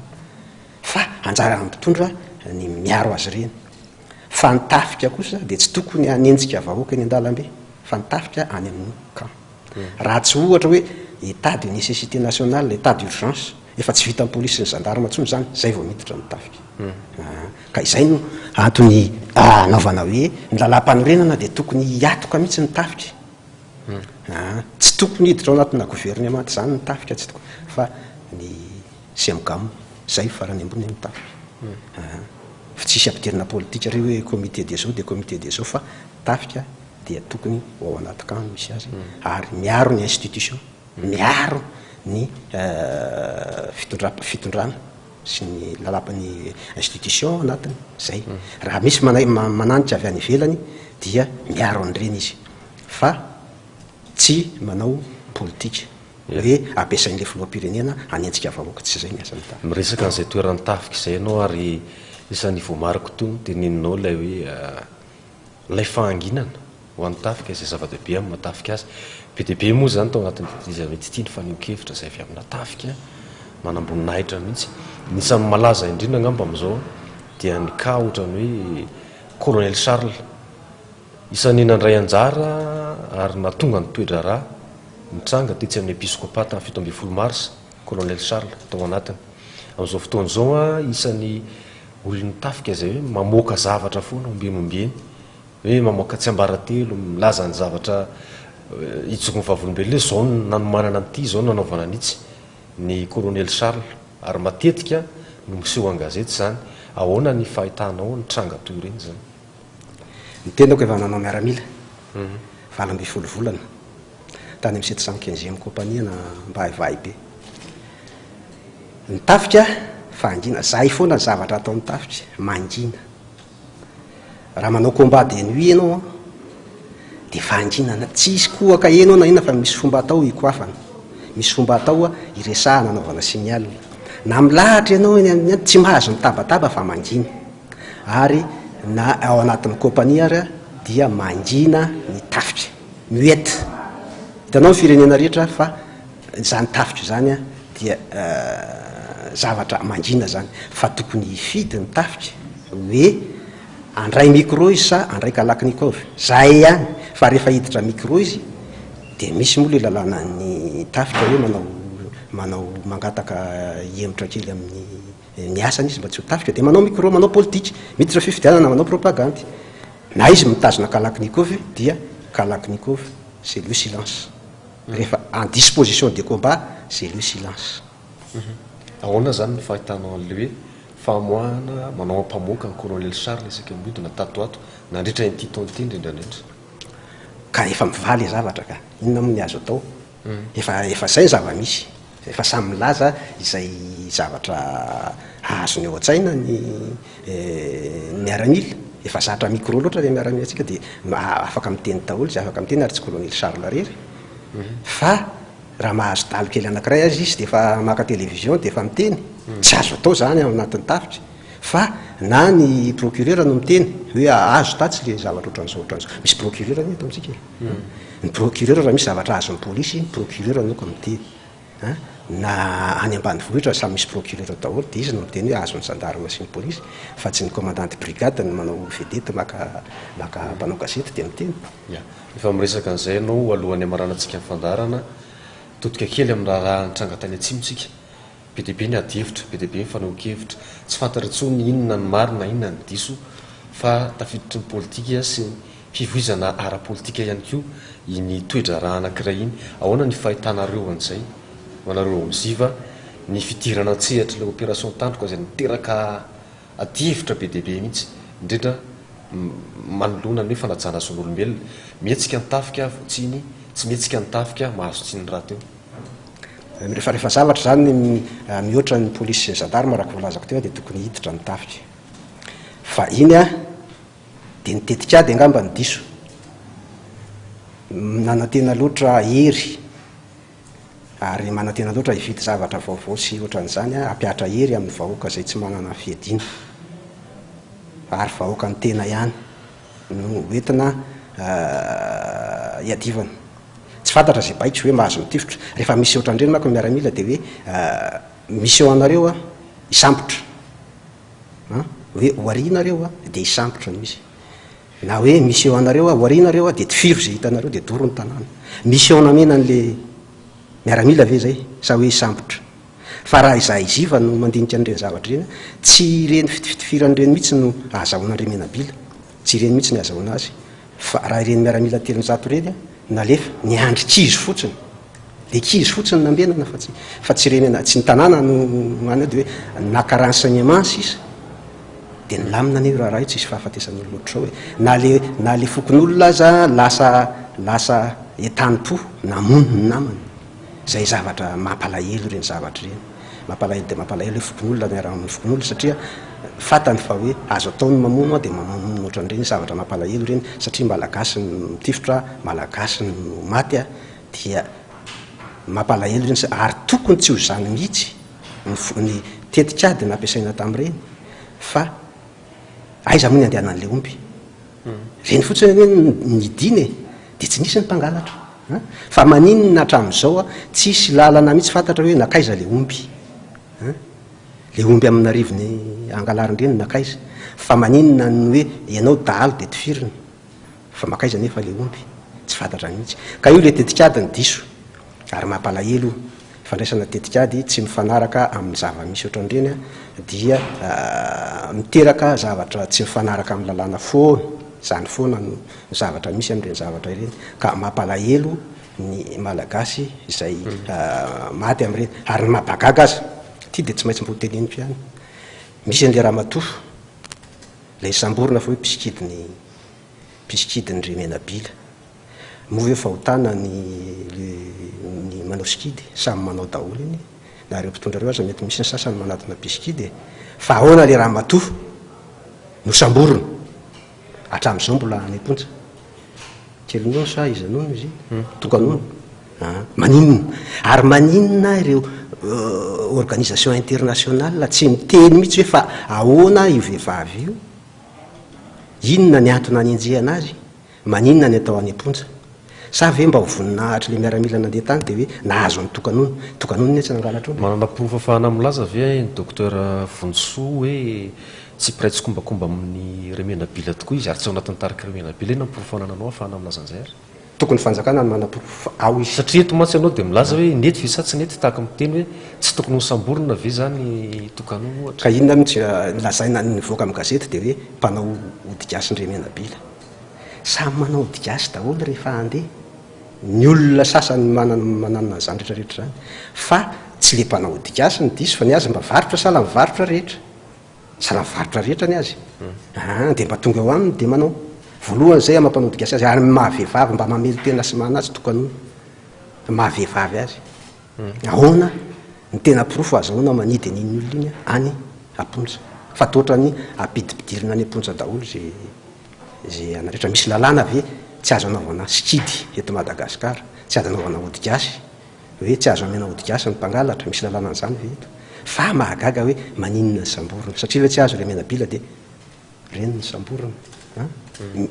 Speaker 5: fa anjaran'ny mpitondra ny miaro azy ireny, fa ny tafika kosa dia tsy tokony hanenjika vahoaka eny an-dalambe fa ny tafika any amin'ny camp, raha tsy ohatra hoe état de nécessité nationale, état d'urgence. Efa tsy vitan'ny polisy sy ny zandarma intsony izany, izay vao miditra ny tafika. Ka izay no antony anaovana hoe ny lalàmpanorenana dia tokony hiatoka mihitsy ny tafika. Tsy tokony hiditra ao anatina governemanta izany ny tafika, tsy tokony, fa ny Cemgam, izay farany ambony ny tafika. Fa tsisy ampidirina politika re hoe comité de zao dia comité de zao fa tafika dia tokony ho ao anaty camp no misy azy ary miaro ny institution, miaro ny fitondra fitondrana sy ny lalàmpa ny institution ao anatiny, zay. Raha misy manay mananika avy any ivelany dia miaro an'ireny izy fa tsy manao politika hoe ampiasain'ilay filoham-pirenena hanenjika vahoaka, tsy izay ny asan'ny tafika.
Speaker 4: Miresaka an'izay toeran'ny tafika izay ianao ary isan'ny voamariko teo ny teneninao ilay hoe Ilay fahanginana ho an'ny tafika izay zava-dehibe amin'ny maha tafika azy. Be dia be moa izany tao anatin'ity tetezamita ity ny fanehoan-kevitra izay avy amina tafika manamboninahitra mihitsy. Ny isan'ny malaza indrindra angamba amin'izao dia ny cas ohatran'ny hoe Colonel Charles. Isan'ny nandray anjara ary nahatonga ny toe-draharaha nitranga tetsy amin'ny Episkopa tamin'ny 17 marsa Colonel Charles tao anatiny. Amin'izao fotoana izao isan'ny olon'ny tafika izay hoe mamoaka zavatra foana ombieny ombieny, hoe mamoaka tsiambaratelo, milaza ny zavatra ijoroan'ny vavolombelona hoe izao no nanomanana an'ity, izao no nanaovana an'itsy, ny Colonel Charles. Ary matetika no miseho an-gazety izany. Ahoana ny fahitanao ny tranga toy ireny izany?
Speaker 5: Ny tenako efa nanao miaramila 18 volana tany amin'ny 715 compagnie na Ambahivahibe. Ny tafika fahangiana, zay foana ny zavatra ataon'ny tafika, mangina. Raha manao combat de nuit ianao an, dia fahanginana, tsy hisy kohaka heno na inona fa misy fomba atao hikoafana, misy fomba atao hiresahana anaovana signal. Na milahatra ianao eny amin'ny any, tsy mahazo mitabataba fa mangina. Ary na ao anatin'ny compagnie ary dia mangina ny tafika, muette. Hitanao ny firenena rehetra fa Izany tafika izany dia zavatra mangina izany fa tokony hifidy ny tafika hoe handray micro izy sa handray kalachnikov, zay ihany fa rehefa hiditra micro izy dia misy moa le lalànan'ny tafika hoe manao manao mangataka hihemotra kely amin'ny ny asany izy mba tsy ho tafika dia manao micro manao politika, miditra fifidianana manao propagandy, na izy mitazona kalachnikov dia kalachnikov c'est le silence. Rehefa en disposition de combat c'est le silence.
Speaker 4: Ahoana izany ny fahitanao an'ilay hoe famoahana manao ampamoaka an'i Colonel Charles isaky ny mihodina tato ho ato nandritra ity taona ity indrindra indrindra?
Speaker 5: Ka efa mivaly ilay zavatra ka. Inona moa ny azo atao? Efa efa izay ny zava-misy. Efa samy milaza izay zavatra azony ao an-tsaina ny miaramila. Efa zatra micro loatra ilay miaramilantsika dia afaka miteny daholo izay afaka miteny ary tsy Colonel Charles irery. Fa raha mahazo dalo kely anankiray aza izy dia efa maka télévision dia efa miteny. Tsy azo atao izany ao anatin'ny tafika. Fa na ny procureur no miteny hoe azo tatsy ilay zavatra ohatran'izao ohatran'izao. Misy procureur anie eto amintsika e. Ny procureur raha misy zavatra azon'ny polisy, ny procureur no miteny. An, na any ambanivohitra samy misy procureur daholo dia izy no miteny hoe azon'ny gendarme sy ny polisy fa tsy ny commandant de brigade no manao vedette maka maka mpanao gazety dia miteny.
Speaker 4: Ya, efa miresaka an'izay ianao alohan'ny hamaranantsika ny fandaharana, todika kely amin'ny raharaha nitranga tany atsimo tsika. Be dia be ny ady hevitra, be dia be ny fanehoan-kevitra. Tsy fantatra intsony inona ny marina, inona ny diso fa tafiditry ny politika sy ny fivoizana ara-politika ihany koa iny toe-draharaha anankiray iny. Ahoana ny fahitanareo an'izay, ho anareo ao amin'ny Ziva, ny fidirana an-tsehatr'ilay opération Tandroka izay niteraka adihevitra be dia be mihitsy, indrindra manoloana ny hoe fanajana zon'olombelona. Mihetsika ny tafika, voatsiny, tsy mihetsika ny tafika, mahazo tsiny rahateo.
Speaker 5: Rehefa rehefa zavatra izany mihoatra ny polisy sy ny gendarme araka ny voalazako teo dia tokony hiditra ny tafika. Fa iny an, dia ny tetikady angamba no diso. Nanantena loatra hery ary manantena loatra hividy zavatra vaovao sy ohatran'izany hampihatra hery amin'ny vahoaka izay tsy manana fiadiana. Ary vahoakan'ny tena ihany no hoentina hiadivana. Tsy fantatra izay baiko hoe mahazo mitifitra. Rehefa misy ohatran'ireny manko ny miaramila dia hoe misy eo anareo an, hisambotra. An, hoe ho ary nareo an, dia hisambotra no izy. Na hoe misy eo anareo an, ho ary nareo an, dia tifiro izay hitanareo dia doro ny tanàna. Misy eo anamena an'le miaramila ve izay sa hoe hisambotra? Fa raha izahay ziva no mandinika an'ireny zavatra ireny, tsy ireny fitifitifirana ireny mihitsy no ahazahoana an-dry Menabila. Tsy ireny mihitsy ny ahazahoana azy. Fa raha ireny miaramila 300 ireny nalefa, niandry kizo fotsiny. Le kizo fotsiny nambenana fa tsy fa tsy ireny tsy ny tanàna no any dia hoe naka renseignement sisa. Dia nilamina anie io raharaha io, tsisy fahafatesan'olona ohatr'izao e. Na le na le fokonolona aza lasa lasa entanim-po namono ny namany. Izay zavatra mampalahelo ireny zavatra ireny. Mampalahelo dia mampalahelo hoe fokonolona miaraka amin'ny fokonolona satria fantany fa hoe azo atao ny mamono dia mamono ohatran'ireny, zavatra mampalahelo ireny satria malagasy no mitifitra, malagasy no maty dia mampalahelo ireny ary tokony tsy ho izany mihitsy ny ny tetikady nampiasaina tamin'ireny fa aiza moa ny andehanan'ilay omby? Ireny fotsiny anie no nidina e! Dia tsy nisy ny mpangalatra an! Fa maninona hatramin'izao an, tsisy lalana mihitsy fantatra hoe nankaiza ilay omby an! Ilay omby amin'arivony angalarin'ireny nankaiza? Fa maninona ny hoe ianao dahalo dia tifirina? Fa mankaiza anefa ilay omby? Tsy fantatra mihitsy. Ka io ilay tetikady no diso ary mampalahelo io. Fandraisana tetikady tsy mifanaraka amin'ny zava-misy ohatran'ireny dia miteraka zavatra tsy mifanaraka amin'ny lalàna foana. Izany foana no zavatra misy amin'ireny zavatra ireny. Ka mampalahelo ny Malagasy izay maty amin'ireny. Ary ny mampahagaga aza, ity dia tsy maintsy mba hoteneniko ihany, misy an'ilay ramatoa ilay samborina fa hoe mpisikidy ny mpisikidy ny Remenabila. Moa ve fahotana ny ny manao sikidy? Samy manao daholo anie. Na ireo mpitondra ireo aza mety misy ny sasany manatona mpisikidy e. Fa ahoana le ramatoa nosamborina hatramin'izao mbola any am-ponja? Kely nono sa iza nono izy iny? Tonga nono. Ah, maninona? Ary maninona ireo organisation internationale tsy miteny mihitsy hoe fa ahoana io vehivavy io? Inona ny antony nanenjehana azy? Maninona ny atao any am-ponja? Sa ve mba ho voninahitry le miaramila nandeha tany dia hoe nahazo an'i Tokanono? Tokanono anie tsy nangalatra omby e!
Speaker 4: Manana porofo afahana milaza ve ny Docteur Vonjisoa hoe tsy mpiray tsikombakomba amin'i Remenabila tokoa izy ary tsy ao anatin'ny tarik'i Remenabila? Inona ny porofo anananao ahafahana milaza an'izay ary?
Speaker 5: Tokony fanjakana no manaporofo fa ao izy.
Speaker 4: Satria eto mantsy ianao dia milaza hoe nety ve sa tsy nety tahaka miteny hoe tsy tokony hosamborina ve izany i Tokanono ohatra?
Speaker 5: Ka inona mihitsy ny lazaina nivoaka amin'ny gazety dia hoe mpanao ody gasy ny Remenabila. Samy manao ody gasy daholo rehefa handeha ny olona sasany manana manana an'izany rehetra rehetra izany fa tsy le mpanao ody gasy no diso fa ny azy mba varotra sahala ny varotra rehetra. Sahala ny varotra rehetra ny azy. Aa dia mba tonga eo aminy dia manao. Voalohany izay maha mpanao ody gasy azy ary ny maha vehivavy mba mamelon-tena sy manana azy tokanono. Ny maha vehivavy azy. Ahoana ny tena porofo azahoana manidy an'iny olona iny any am-ponja. Fa toa ohatran'ny ampidipidirina any am-ponja daholo izay izay ana rehetra. Misy lalàna ve tsy azo anaovana sikidy eto Madagasikara? Tsy azo anaovana ody gasy? Hoe tsy azo amena ody gasy ny mpangalatra? Misy lalàna an'izany ve eto? Fa mahagaga hoe maninona ny samborina? Satria ve tsy azo ilay menabila dia ireny no samborina an?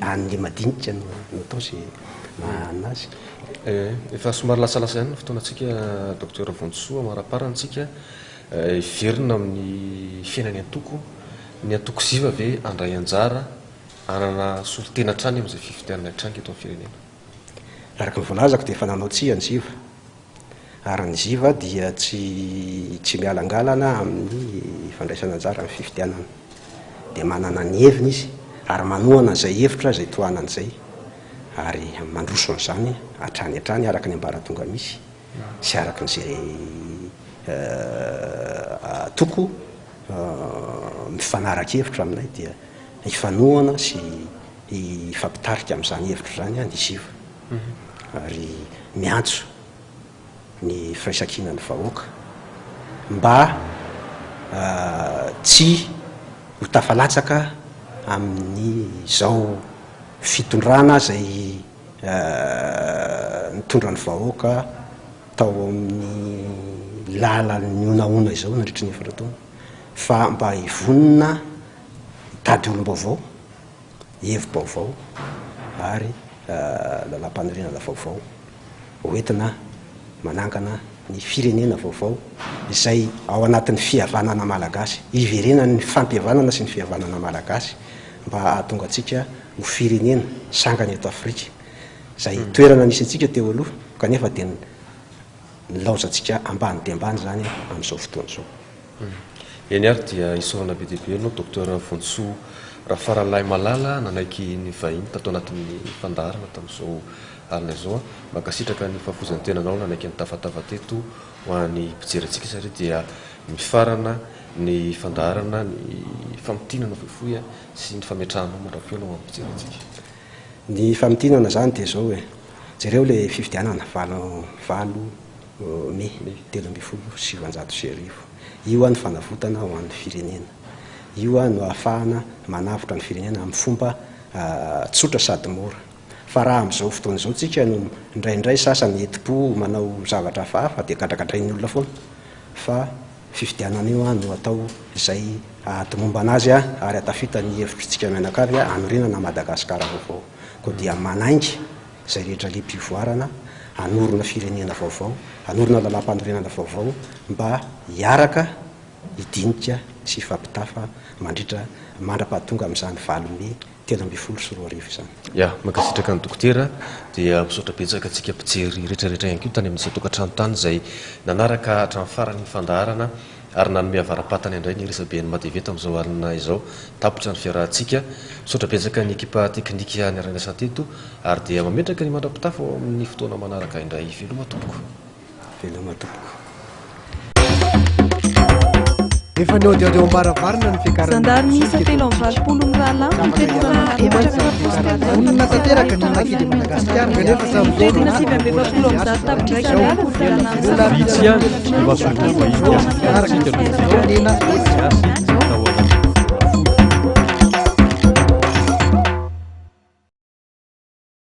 Speaker 5: Any le madinika no no atao izay maha-anona azy.
Speaker 4: Efa somary lasalasa ihany ny fotoanantsika Docteur Vonjisoa, amaraparany tsika hiverina amin'ny fiainan'ny antoko. Ny antoko Ziva ve handray anjara hanana solontena hatrany amin'izay fifidianana hitranga eto amin'ny firenena?
Speaker 5: Araka ny voalazako dia efa nanao tsia ny Ziva. Ary ny Ziva dia tsy tsy mialangalana amin'ny fandraisana anjara amin'ny fifidianana. Dia manana ny heviny izy ary manohana izay hevitra izay tohanany izay ary mandroso an'izany hatrany hatrany araka ny ambaratonga misy sy araka ny izay antoko mifanara-kevitra aminay dia hifanohana sy hifampitarika amin'izany hevitra izany ny Ziva ary miantso ny firaisankinan'ny vahoaka mba tsy ho tafalatsaka amin'izao fitondrana izay nitondra ny vahoaka tao amin'ny lalan'ny honahona izao nandritry ny efatra taona fa mba hivonona hitady olom-baovao, hevi-baovao ary lalàmpanorenana vaovao hoentina manangana ny firenena vaovao izay ao anatin'ny fihavanana malagasy, hiverenan'ny fampihavanana sy ny fihavanana malagasy mba hahatonga antsika ho firenena sangany eto Afrika izay toerana nisy antsika teo aloha kanefa dia nilaozantsika ambany dia ambany izany amin'izao fotoana izao.
Speaker 4: Eny ary dia isaorana be dia be ianao Docteur Vonjisoa Rafaralahimalala nanaiky ny vahiny tato anatin'ny fandaharana tamin'izao alina izao. Mankasitraka ny fahafoizan-tenanao nanaiky nitafatava teto ho an'ny mpijery antsika satria dia mifarana. ny fandaharana, ny famintinana fohifohy sy ny fametrahanao mandra-pihaona ho amin'ny mpijery antsika.
Speaker 5: Ny famintinana izany dia izao e, jereo ilay fifidianana valo valo mey 1913. Io no fanavotana ho an'ny firenena. Io no ahafahana manavotra ny firenena amin'ny fomba tsotra sady mora. Fa raha amin'izao fotoana izao tsika no indraindray sasany entim-po manao zavatra hafahafa dia gadragadrain'ny olona foana. Fa fifidianana io no atao izay hahatomombana azy ary hahatafita ny hevitr'tsika mianakavy hanorenana Madagasikara vaovao. Koa dia manainga izay rehetra liam-pivoarana hanorina firenena vaovao, hanorina lalàmpanorenana vaovao mba hiaraka hidinika sy hifampitafa mandritra mandra-pahatonga amin'izany 8 mey 2013 izany.
Speaker 4: Ya, mankasitraka an'i Dokotera, dia misaotra betsaka antsika mpijery rehetra rehetra ihany koa tany amin'izay tokantrano tany izay nanaraka hatramin'ny farany ny fandaharana ary nanome avara-patana indray ny resabe an'i Matv tamin'izao alina izao. Tapitra ny fiarahantsika. Misaotra betsaka ny ekipa teknika niara-niasa teto ary dia mametraka ny mandra-pitafa ho amin'ny fotoana manaraka indray. Veloma tompoko.
Speaker 5: Veloma tompoko.
Speaker 1: Efa nihaodihaody eo am-baravarana ny fiakaran'ny
Speaker 2: Zandary miisa
Speaker 1: solika eto amintsika.
Speaker 2: 83 mirahalahy
Speaker 1: Tsy afaka
Speaker 2: mitentina
Speaker 1: hiala intsony mantsy ny fiakaran'ny Vonona tanteraka ny Makis de Madagascar kanefa hatramin'izao
Speaker 2: Mitentina
Speaker 1: no mbola tsy
Speaker 2: 49
Speaker 1: azo izany
Speaker 2: tapitrisa
Speaker 1: izao.
Speaker 2: ariary ny
Speaker 1: Mbola
Speaker 3: Vitsy ihany ny masoivoho vahiny azo antsika no
Speaker 1: Firenena
Speaker 3: gasy.